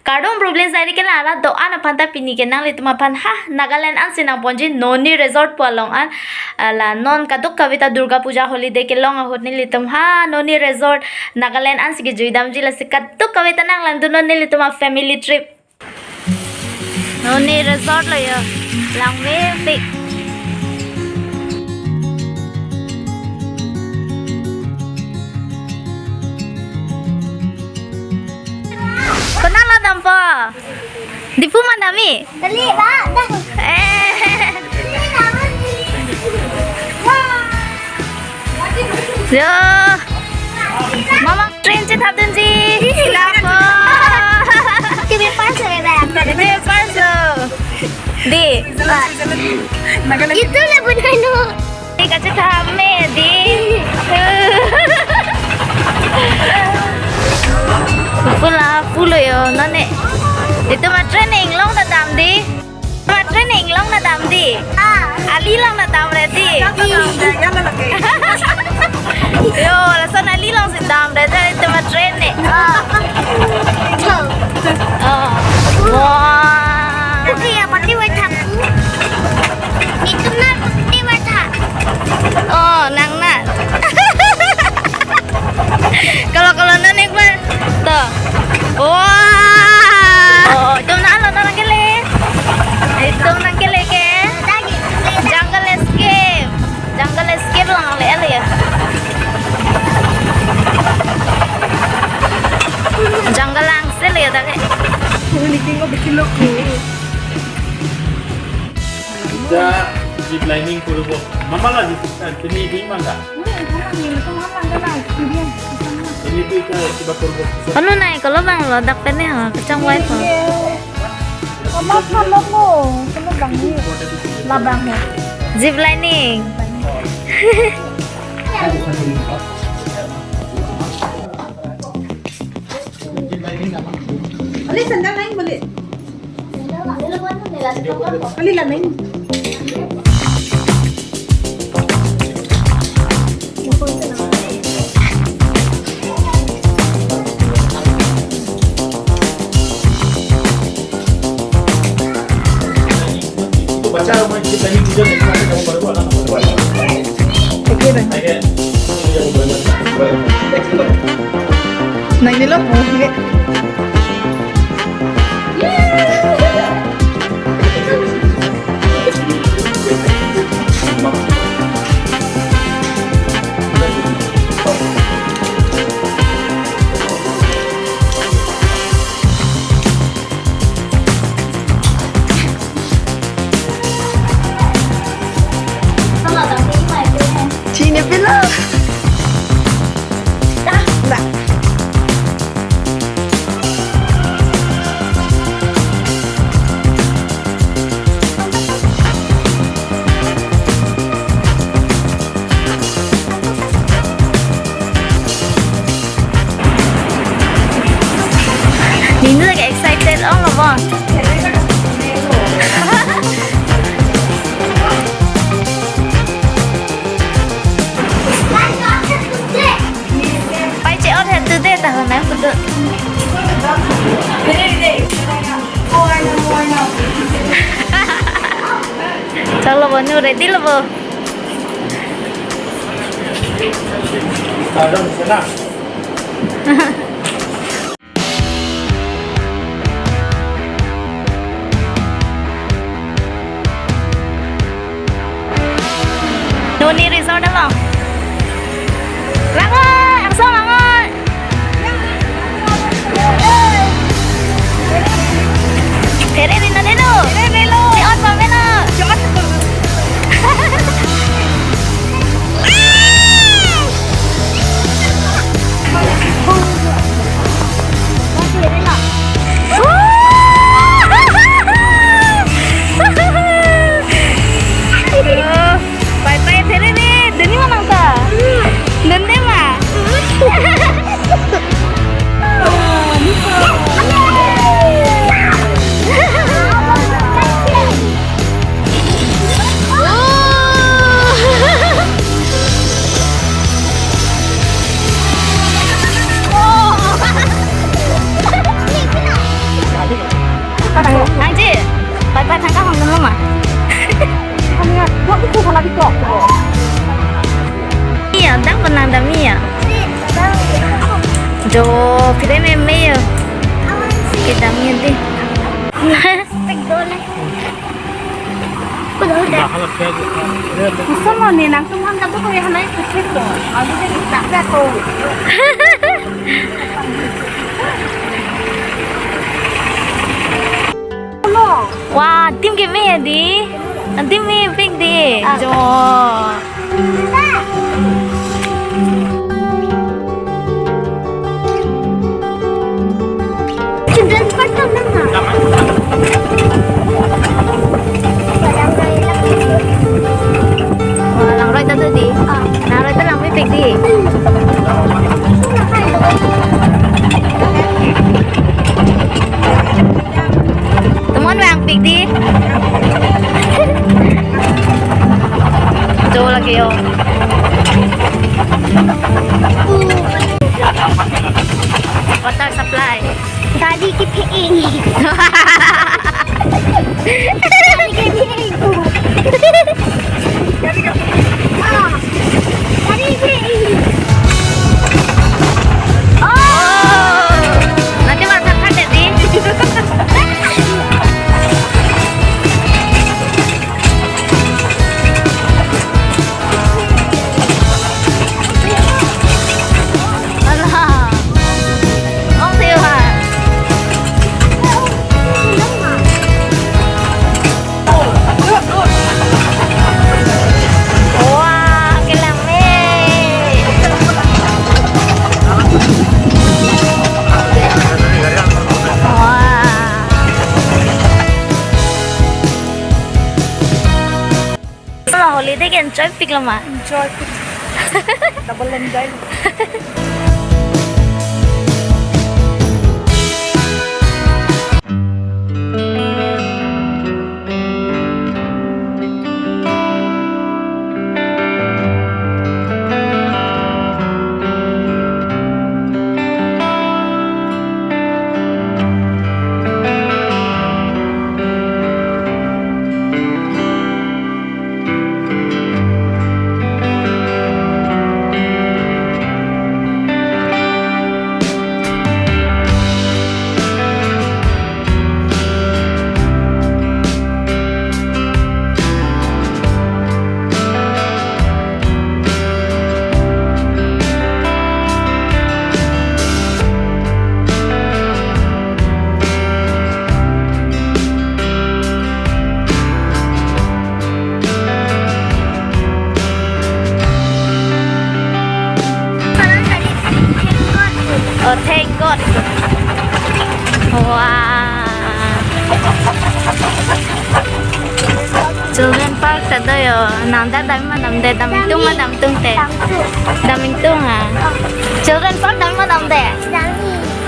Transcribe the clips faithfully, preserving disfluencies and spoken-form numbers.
Kardom, problem sari ke la rat do-an aphan ta pini ke nanglitum aphan ha Nagaland ansi nangponji, Noni Resort pu along an. Ah, la non kadokave ta Durga Puja holiday kelong ahut nelitum ha Noni Resort Nagaland ansi kejui damji, lasi kadokave ta nanglangdun non nelitum a family trip. Noni Resort lo yo, langmepik. Konat lo dampo? Diphu ma dam-i? Kali, ba, dah. Eh. Yo. Mama train chethapdunji. Lapo. Kebe pass lo, ba. Kebe pass lo. Dei. Itu lah benar, no. Dei, kachethap me, dei. Full a, full lo yo, nane. Itum a train inglong ta dam dei. Itum a train inglong ta dam dei. Ah. Ali along ta damre dei. Yo, lason ali alongsi damre dei itum a train ne. Ah. Oh. Wah. Oke ya, pati wai thak. Itum na pati wai thak. Oh, nang na. Kalau, kalau non ek bar. To. Wah. Oh, itum na lo nangkele. Itum nangkele ke. Jungle Escape. Jungle Escape lang le le ya. Jungle lang se le ya ta ke. Zip lining purbo. Mama la zip, ah, pini di mangga. Pini di ka kiba purbo. Ano nai, kalau bang lo dak pene ha, kacang wai ko. Mama, mama mo, kalau bang ni, labang mo. Zip lining. Ali sandal lain boleh. Ali lain. Nang nilo, oh, sige. Chini pilo. Dah. Dah. Nini lagi excited ong lo bo. Pai che-ot het tu de ta ho nang kudu. Chalo bo, nu ready lo bo. Noni Resort along. Lango, angsong lango. Phere ri non helo. Phere ri lo. Che-ot pame lo. Che-ot. Bye bye, phere ri. Duni mama Oh, pire meme yo. Kedam ya dei. Muson lo ne nangtum han kado kore hanai kuching lo. Alu dei tak ya to. Wah, adim keme ya dei. Adim mepik dei. Ah. Jo. Children's park kam lang ha. Wah, langroi ta dei. Ah. Langroi ta lang mepik dei. Tumon vangpik dei. Jo lake yo. Water supply. Gari kephe-ing. Gari kephe-ing. Ah. Gari kephe-ing. Oh. Nanti masak kan, Dedi? Alah. Ong sih, Wah. Wah, kelang me. Wah. Lo holiday ke enjoy pik lo ma? Enjoy pik. Double enjoy. Oh, thank God. Wah. Children park ta do yo. Nang ta dam ma damde, dam ingtung ma damtungte? Dam ingtung ha. Children park dam ma damde?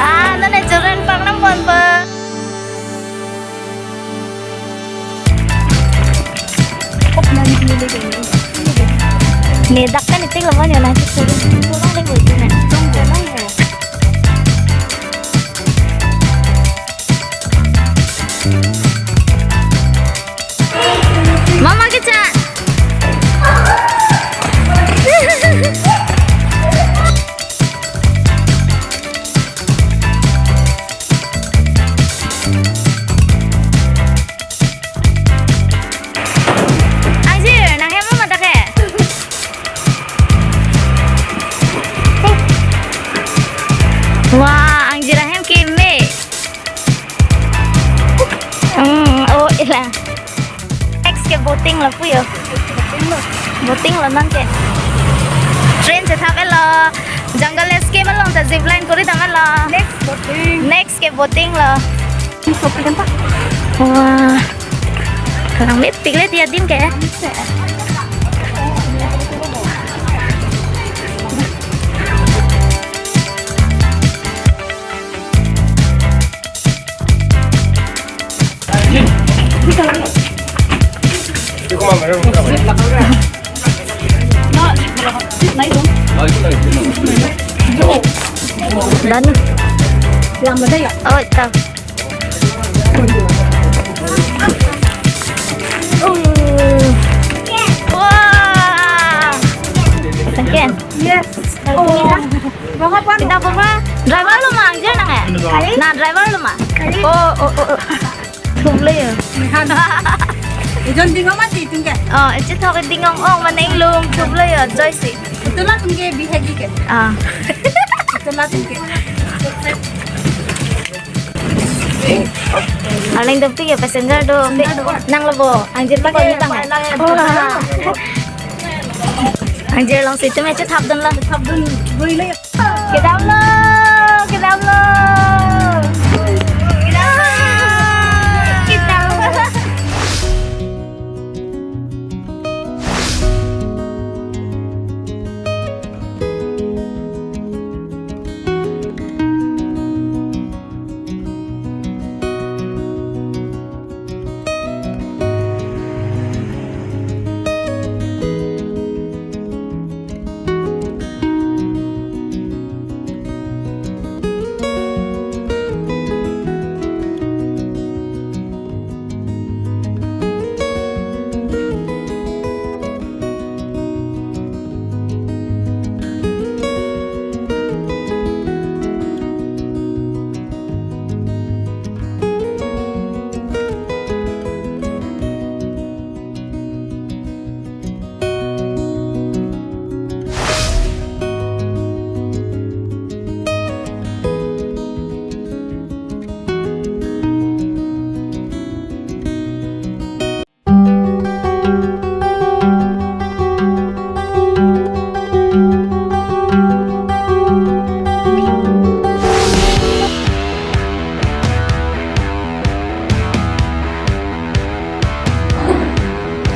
Ah, nane children park nang bon ba. Ne dak kan itik lawan ya na. Mama kecak. Angjir, nanghem lo ma dak ke? Wah, angjir ahem keme. Hmm, oh, ila. Next ke boating lo pu yo. Boating lo nang ke. Train chethap-et lo. Jungle Escape along ta zip line kori dam-et lo. Next boating. Next ke boating lo. Ini kopi kan, Pak? Wah. Kelang mepik le dia adim ke. Dan. Oh, tam. Wah. Sangken. Yes. Oh. Kita apa? Driver lo ma, angjir nang eh? Kali. Na driver lo ma? Kali. Oh, oh, oh, oh. Thum lo yo. Ejon dingong mati tum ke? Oh, echetho ke dingong, oh, mane inglong thum lo yo, Joyce. Itulah tum ke bihek ke. Ah. Itulah tum ke. Arleng dopik ya passenger do. Passenger do. Nang lo bo, angjir pa ko ni tang eh? Wah. Angjir alongsi tum echethap dun lo. Thap dun, bui le. Kedam lo, kedam lo. Kedam lo. Kedam lo.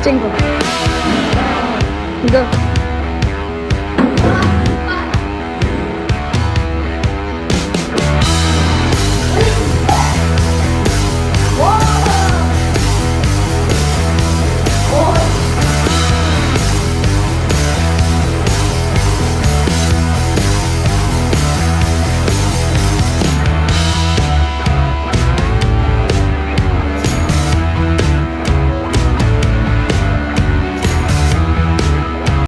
Cenggo. Go.